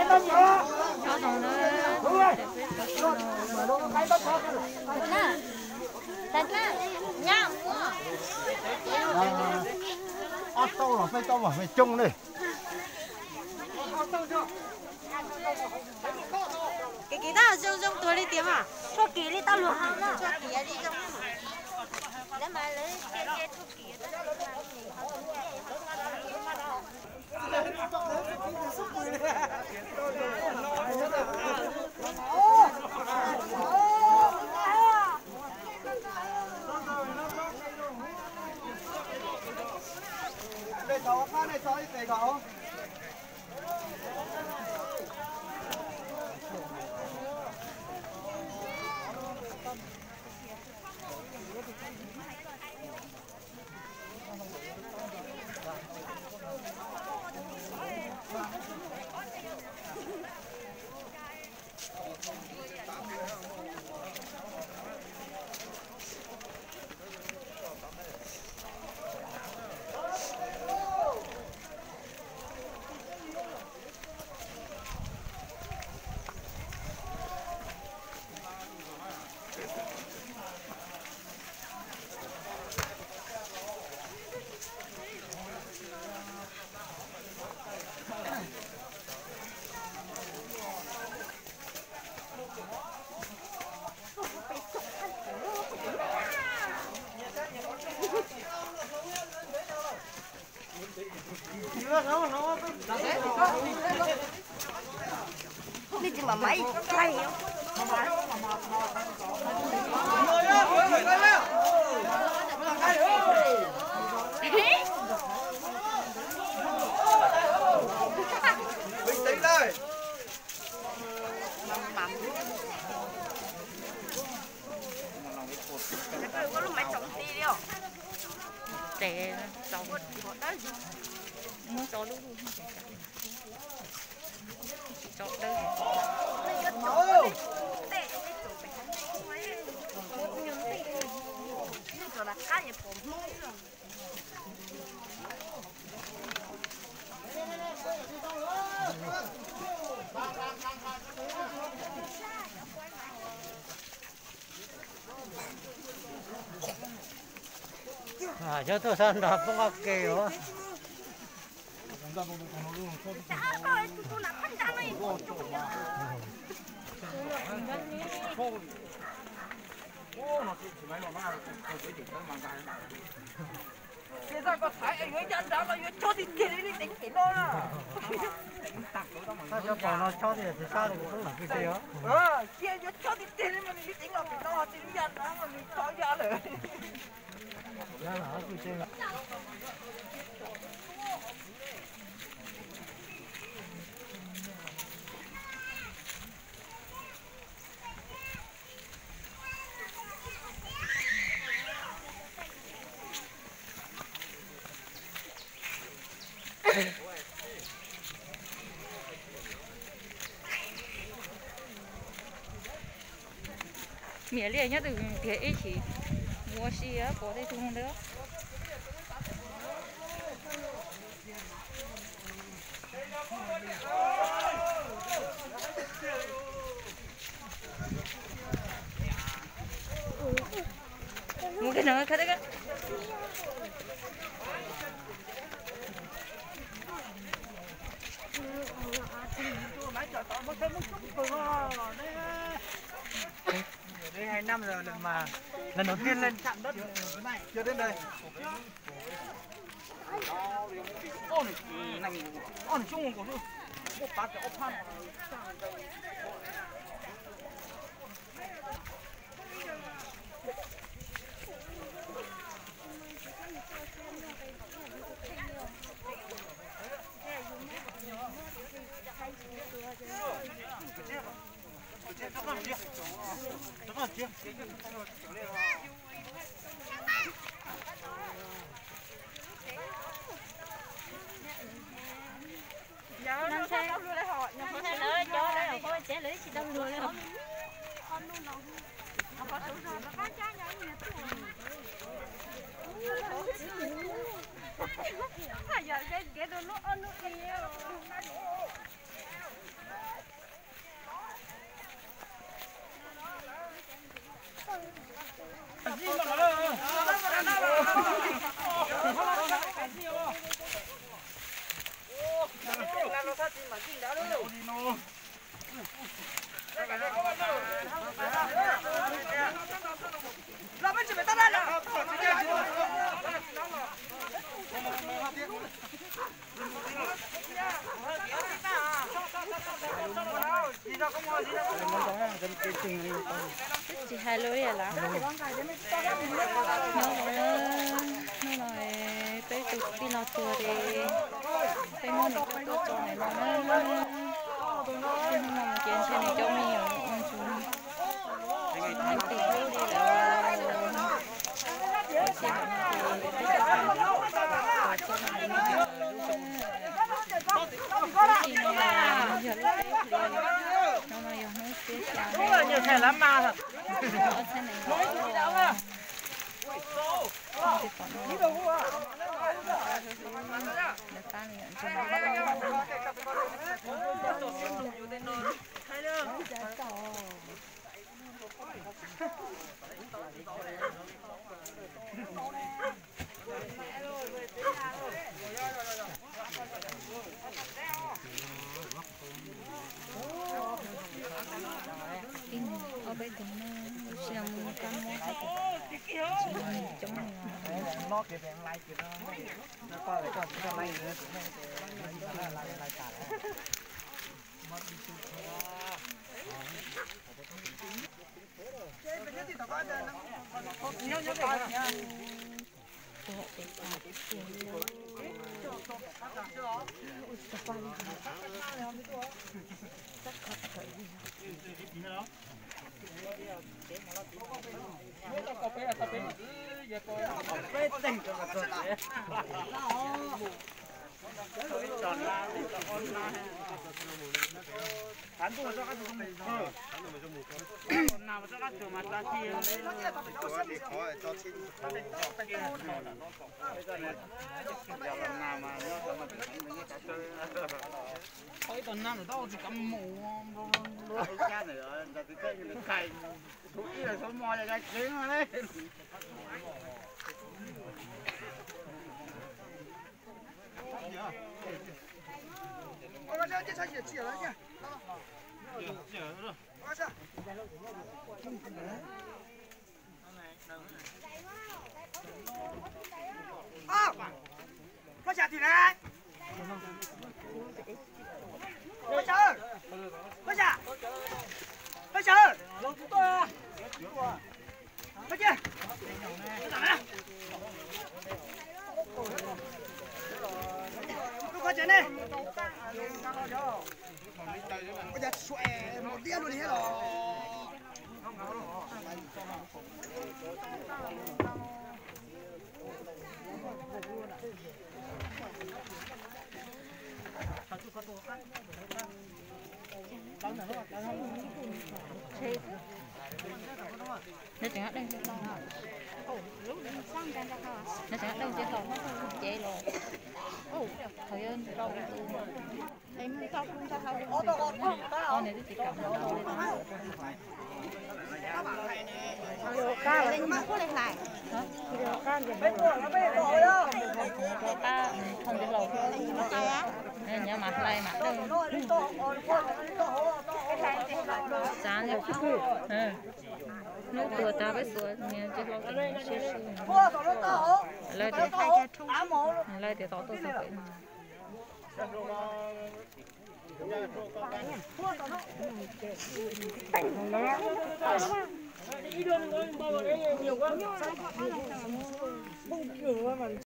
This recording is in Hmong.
Ob tauj los peb tauj mas peb coob ne. Kev kev tab zoo zoo tuag li tiag mas, txoj kev li tau luag hau na. Txoj kev li zoo. Lawv mas lawv cia cia txoj kev. Ua lub maiv tsaus nti li os. Ces tsaus, muab tso lub, tsis tso dawb. Cov tuaj sab nrad poob qab ke os. Ces koj thaiv yuav ncaj nrav los yuav chob tiag tiag li, deev pem no na. Cov pom no chob tiag, tsis sab li kuv tub lam kwj se os. Cia yuav chob tiag tiag li mas nws yuav deev los pem no, tsis ncaj nrav mas nws chob ya lawm. Miam li nyob twg tiag ib chim mus ua si pom tej tug ntawd. Mus kiag no, Hais năm rồi mà lần đầu tiên lên chạm đất, chưa đến đây. Ntshai lawv cov lawv qhov tsev lawv tsis tau luag li. Yog kev rau lub ob lub i. Twb tsis hais lus li lawm. Nyob zoo, hnub no peb tus kwv tij no tuag ces peb muab nws coj tuaj tso ntawm no na. Hnub no ces ntshe nws cov me nyuam ua ntsws tsis muaj leej twg hlub li lawm. Tab sis hnub no ces peb cov kwv tij no yog lub teb hli, hnub no yog hnub xiab xya, ob txhiab nees nkaum ob. Tej pom no, lawv pab nws yom ntsuag. Ib, ob peb tug na, tab sis yog mus kab mob thiab ces tsis muaj neeg coob li os. Ib tug nag ntawm taub hau tsis kav mus, ib tug ib los suav mos yog ceev le. Nws tseem deeg tsis tau, nws tseem deeg tsis tau, cev los thaum yuav rau tus, nws twb tsis kam mus rau li. Rau qab, thooj ntawd los, nyob mas hlais mas dawj. Xav, hnub tuag tag peb xuas niag tsis hlau tes siab siab. Lawv tias, lawv tias tom tuaj txog pem no.